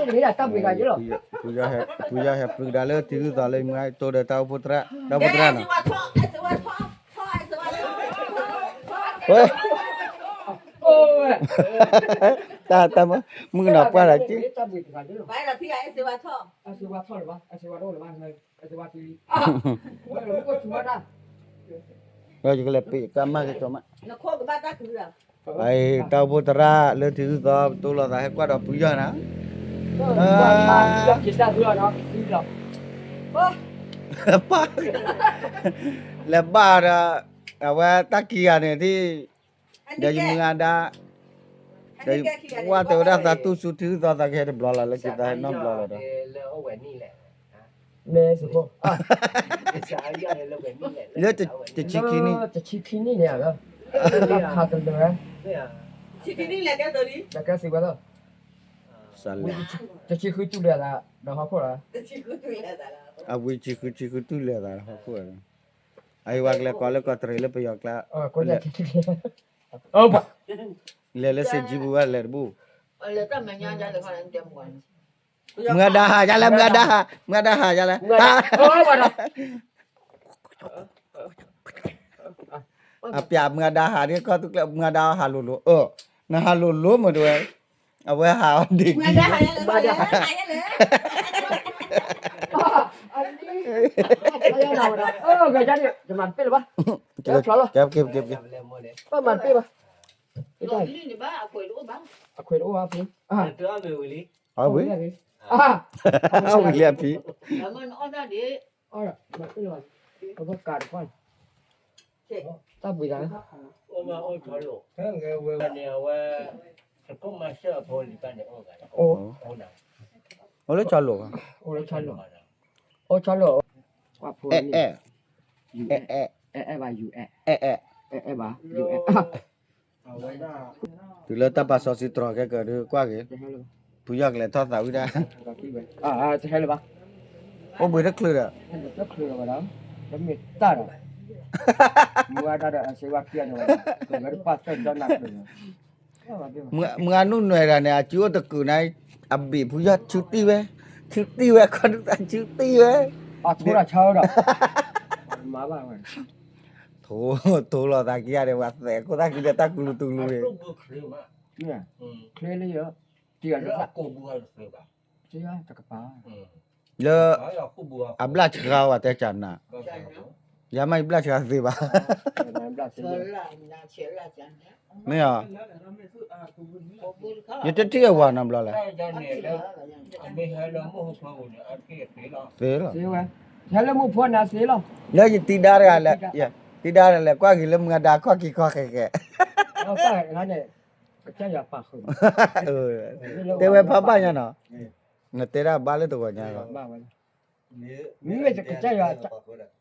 တၢ်ဘှံးတဂၤယလီၤ, ဖုယီၢ်ဟဲပျုၢ်ကဒါလၢထံဂုၢ်သီလၢမုၢ်တိၢ်ဒီးတၢ်အိၣ်ဖှိၣ်သရၣ်, တၢ်အိၣ်ဖှိၣ်သရၣ်နီၤ, ဝဲ, တၢ်တၢ်မုၣ်ကနီၤပှၢ်ဒီးက့, ဒီးယကလဲၤပ့းကါမၢ်ကကီမး, တၢ်အိၣ်ဖှိၣ်သရၣ်လၢထံဂုၢ်သီ ပတိၢ်လိာ်သးဟဲကွၢ်ဒီးဖုယီၢ်နၤ, ပၢ်, လဲၤဘၣ်ဒီး အဝဲတၢ်ခံဂၤန့ၣ်ဒ်, ဒီးယမုၢ်အါဒါ, ဒီးယကွၢ်တဲဝဲဒၣ်သးတူၢ်ဆူထံဂုၢ်သီသးကဟဲတဘျီလီၤ လၢခံသးဟဲနီတဘျီလီၤဒီး မ့ၢ်စ့ၢ်ကီး, လၢတဆံခံနံၣ်, တဆံခံနံၣ်န့ၣ်ဧါ, တဆံခံနံၣ်လဲၤကဲစ့ၢ်ကီး, တဆံဃုတူၢ်လဲၤသးဒီးဟီၣ်ခိၣ်လီၤ, အဝံၤတဆံဃု တဆံဃုတူၢ်လဲၤသးဒီးဟီၣ်ခိၣ်, အဟ့ၣ်ဝဲကလဲၤကီးလၢကီးတရံးလၢပယီၤကျါ, လဲၤလၢစ့ၢ်ကီးပူၤဝဲလဲၤတဘူၣ်, မုၢ်အါဒါဟးယါလဲၣ် မုၢ်အါဒါဟး, မုၢ်အါဒါဟးယါလဲၣ်, အပျးမုၢ်အါဒါဟးဒ်ကီၢ်သူကျဲ မုၢ်အါဒါဟးလိၤလိၤ, အၢ, နဟးလိၤလိၤမ့ၢ်တဝဲ, အဝဲဟးအီၤဒ်ကံ, မၤတပ့ၢ်လၢၤဘၣ်, အခွဲးတအိၣ်ဘၣ်, အဝံၤ, အဝံၤလံအဖံ, တၢ်ဘှံးသး, အိၣ်လၢဆီလိာ်, အိၣ်ဆီလိာ်, အဲၣ်အဲၣ်, အဲၣ်အဲၣ်, အဲၣ်အဲၣ်, တုၤလၢတၢ်ပာ်စီဆှံတြီၤခဲကၢၤဒုးကွၢ်က့ၤ, ဖုယီၢ်ကလဲၤထီၣ်သးဝံၣ်ဒၣ်, အိၣ်ဘှံးတချုးဒီး, တမ့ၢ်တၢ်ဒီး, မုၢ်အါဒါဒီးအစ့ဝါခံဂၤန့ၣ်, ကဂဲၤတပာ်သၢၣ်ဒီနၢ်ပၢၢ်န့ၣ် မုၢ်အါနုၢ်နွဲၣ်တဂၤန့ၣ် အစုအိၣ်တကုာ်န့ၣ်, အဘ့ၣ်ဖုယီၢ်ဆူတံၢ်ဝဲ, ဆူတံၢ်ဝဲ ခီဒုးသးဆူတံၢ်ဝဲ, ထိးလီၤသးက့ၤယါဒီး ပှၤသဲးခိၣ်သၣ်ကံဒီးတၢ်ကူလူတူလူန့ၣ်, ချ့လၢယ, တကပၤ, လၢ, အဘျၣ်ဆှါဝဲတဲကၢ်နၤ, ယၤမ့ၢ်ယဘျၣ်ဆှါသ့ဘၣ်, မ့ၢ်ဧါ, ယတထံၣ်အဝၤနီတဘျီလဲၣ်, သ့လီၤ, လၢယတံၤဒါတဂၤလဲၣ်, တံၤဒါတဂၤလဲၣ် ကွၢ်က့ၤလၢမုၢ်အဒါခီၣ်ခံခီၣ်ဃဲးဃဲး, တဲဝဲဖးဘၣ်ညါနီၤ, နတဲဒၣ်ဘၣ်လၢတဂီၤညါလီၤ, မ့မ့ၢ်ကစၢ်ယွၤ,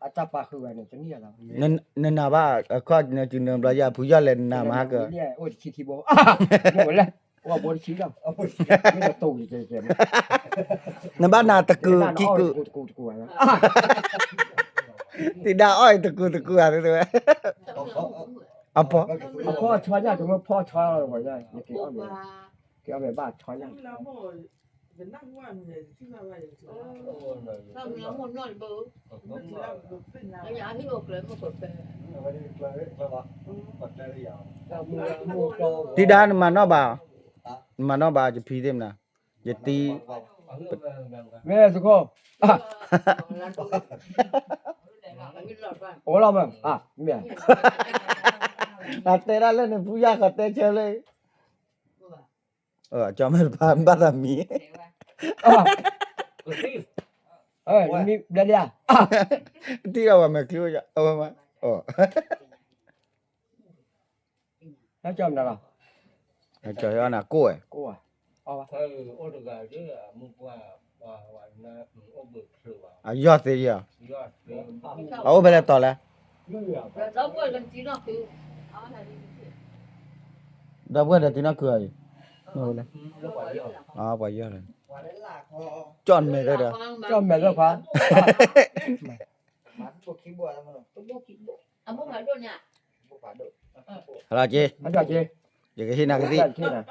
အတၢ်ပာ်ဃုာ်ဝဲန့ၣ် တနံၣ်အလီၤ, နနာ်ဘၣ်အခီၣ်နၢၤတုၤနၢၤဘျီယၤ ဖုယီၢ်လဲၤနနာ်မၤဟါကၢ, အိၣ်တဆံခံဘိ, အိၣ်ဘိတဆံလီၤ, မ့ၢ်တတိၢ်, နဘၣ်နာ်တကုာ်ခံကုာ်, တံၤဒါအီၣ်အံၤတကုာ်တကုာ်ဧါ, အဖီ, အဖီအဆီညါ တမ့ၢ်ဖီအဆီလီၤ, က့ၤအီၣ်မ့ၢ်ဘၣ်အဆီညါ တံၤဒါနမၤနီၣ်ဘၣ်, နမၤနီၣ်ဘၣ်, ယဖံးသ့ၣ်မနၤ, ယတံၤ, မ့ၢ်သကိး, အိၣ်လီၤမး, မ့ၢ်, အတဲဒၣ်လၢနဖုယၢ်ဃီတဲဆၢလၢ ကၠီမဲာ်တဖၣ်ဘၣ်သးမံၤ, ဘျဲလံဧါ, တံၢ်ဒီးဝဲမဲာ်ချံ, အဝဲမး, ကၠီမနုၤလီၤ, ကၠီနၤကိၣ်ဝဲ, အယီၢ်သ့ယီၤ, အအိၣ်ဖဲလဲၣ်တီၤလဲၣ်, ဒီပုၢ်ဝဲၢ်ဒီးတံၤနီၢ်ခုၣ်အံၤ, ပှၤယီၢ်လၢ, ကၠီမဲာ်သ့ဒီး, ကၠီမဲာ်သ့ခွါ, ဟလီၤက့, ယကဟ့ၣ်နၤကသံၣ်,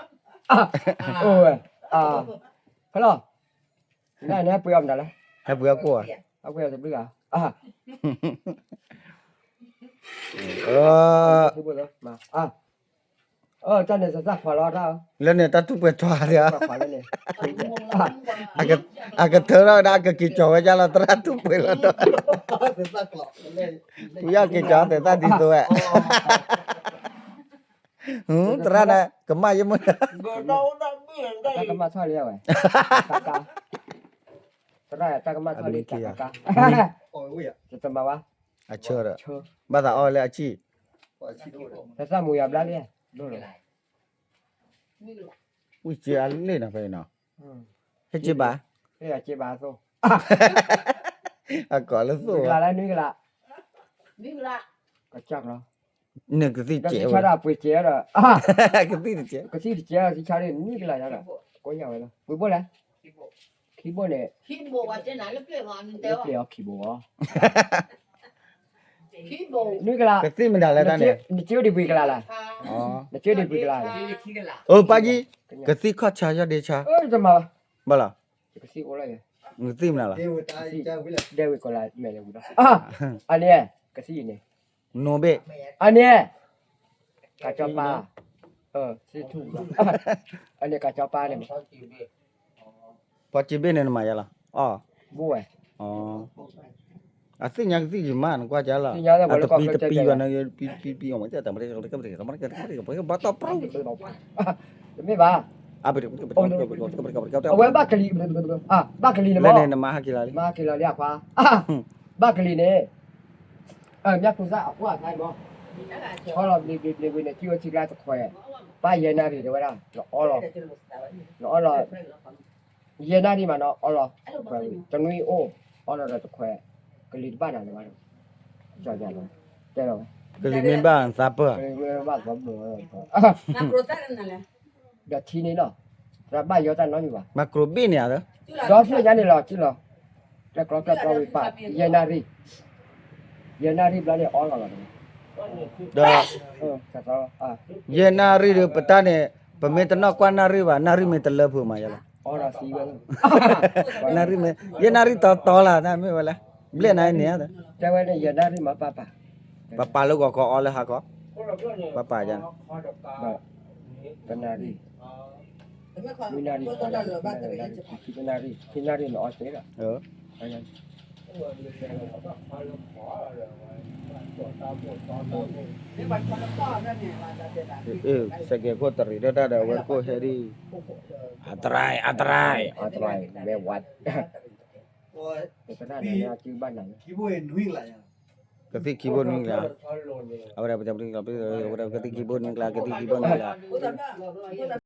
အိၣ်ဝဲ, အ, ဖဲလီၤ, နဟဲပှ့ၤအီၤမတၤလဲၣ်, ဟဲပှ့ၤအီၤကိၣ်ဧါ, ဟဲပှ့ၤအီၤတဘျုးဧါ, တၢ်န့ၣ်သးသၣ်ခွါလီၤတၢ်, လၢန့ၣ်တၢ်ထူၣ်ပှဲၤထီၣ်ဧါ, အကထၢထီၣ်ဝဲဒၣ် အကက့ၤကၠီၤဝဲဒၣ်လီၤ သရၣ်ထူၣ်ပှဲၤလီၤဒီး, ဝံယီၢ်က့ၤကၠီၤသဲးသၣ်ဒ်သိးဝဲ သရၣ်န့ၣ် ကမၣ်ယမုၢ်, တၢ်ကမၣ်ထီၣ်လံဝဲ, သရၣ်တၢ်ကမၣ်ထီၣ်လံ တၢ်ကကါ, တမၤဘၣ်, အဆၢဒီး, ဘၣ်သးအီၣ်လၢအဆံၣ်, သရၣ်မူယၤဘျါလံ, ဝံၣ်စ့အလ့ၣ်နီၤဖဲအံၤနီၤ, ဟဲစ့ဘၣ်, အကိးလၢသိၣ်, နွံကလး, နကသံၣ်စဲးဝဲ, ပှ့ၤစဲးဒီး, ကသံၣ်တစဲး, ကသံၣ်တစဲးဒီး သံၣ်ဆါန့ၣ် နွံကလးယါဒီး, ကိးယၤဝဲလီၤ, ပှ့ၤဘိၣ်လဲၣ်, ခံဘိၣ်န့ၣ်, လၢပျဲၢ်အီၤခံဘိၣ်အီၤ, နွံကလး, ကသံၣ်မတၤလဲၣ်တၢ်န့ၣ်, နစ့အိၣ်ဒံးပှ့ၤကလးလဲၣ်, နစ့အိၣ်ဒံးပှ့ၤကလးလဲၣ်, အိၣ်ပၢ်ကံ, ကသံၣ်ခီၣ်ဆါယီၢ်ဒ့ဆါ, တမၤဘၣ်, ဘၣ်လီၤ, ကသံၣ်အိၣ်လီၤယဲ, ကသံၣ်မနုၤလဲၣ်, ဒဲဝံၤကီးလၢမဲာ်လၢဝံၤလီၤ, အန့ၣ်, ကသံၣ်အံၤန့ၣ်, နိဘ့ၣ်, အန့ၣ်, ကၢ်ကၠီပၢ်, အန့ၣ်ကၢ်ကၠီပၢ်န့ၣ်မး, ပှၤစံးဘ့ၣ်န့ၣ်နမၤယါလီၤ, အီၣ်, ဘိဝဲ, အသ့ၣ်ညါကသံၣ်ယမါနကွၢ်ကါလီၤ, အတပံတပံဘၣ်န့ၣ်, ပံပံပံအီၣ်မး, ဘၣ်တီပရူ, တမ့ၢ်ဘၣ်, အဝဲဘၣ်ကလံၤ, ဘၣ်ကလံၤန့ၣ်မး, လၢန့ၣ်နမၤဟးက့ၤလီၤလံ, မၤဟးက့ၤလီၤလံအခွါ, ဘၣ်ကလံၤန့ၣ်, မၠၢ်ပူၤသၣ်အကွၢ်အသးမး, ဆီလီၤဘျ့ဘျ့ဘျ့ဝံၤန့ၣ် ထံၣ်ဝဲထံကျါတခွဲး, ပၢ်ယဲၢ်နၣ်ရံၣ်တဲဝဲဒၣ်, နအီလီၤ, နအီလီၤ, ယဲၢ်နၣ်ရံၣ်မးနအီလီၤ, တနွံအိၣ်, အီလီၤဒီးတခွဲး, ကလံၤတဘၣ်နၤန့ၣ်ဘၣ်, ကၠီယၤလီၤ, တဲလီၤဝဲ, ကလံၤမ့ၢ်ဘၣ်သးပၢၢ်, ဒီးထံန့ၣ်လီၤ, သရၣ်ဘၣ်ယီတၢ်နီတမံၤဘၣ်, မၤကြိးဘ့ၣ်န့ၣ်ဧါ, ဒီဖျၢၣ်ညါန့ၣ်လီၤ, ကၠံလီၤ, ကျဲကျီကျဲကျီဝံၤပာ်, ယဲၢ်နၣ်ရံၣ်, ယဲၢ်နၣ်ရံၣ်ဘျီန့ၣ်အီလီၤလီၤ, ဒီး, ယဲၢ်နၣ်ရံၣ်ဒီးပတၢ်န့ၣ်, ပမ့ၢ်တနီၣ်ကွၢ်နၣ်ရံၣ်ဘၣ် နၣ်ရံၣ်မ့ၢ်တလၢဖိမးယါလီၤ, နၣ်ရံၣ်မ့ၢ်, ယဲၢ်နၣ်ရံၣ်တီတီလၢ် နမ့ၢ်ဝဲလဲၣ်, ဘျဲၣ်နၤန့ၣ်, တဲဝဲန့ၣ်ယဲၢ်နၣ်ရံၣ်မးပၢ်ပာ်, ပပာ်လၢဂီၤခီအီလၢဟါခီ, ပပာ်ယါန့ၣ်, တနၣ်ရံၣ်, နွံနၣ်ရံၣ်, နွံနၣ်ရံၣ်, ခံနၣ်ရံၣ်, ခံနၣ်ရံၣ်န့ၣ်အီစ့ၢ်ဒီး စဲးကဲးခိၣ်တရံးဒၣ်တၢ်ဒီးအဝဲကိၣ်ဟဲဒံး, အတရၢၣ် အတရၢၣ်, မ့ၢ်ဝဲ, ကသံၣ်ခံဘိနွံကလး, အဝဲဒၣ်, ကသံၣ်ခံဘိနွံကလး, ကသံၣ်ခံဘိနွံကလး,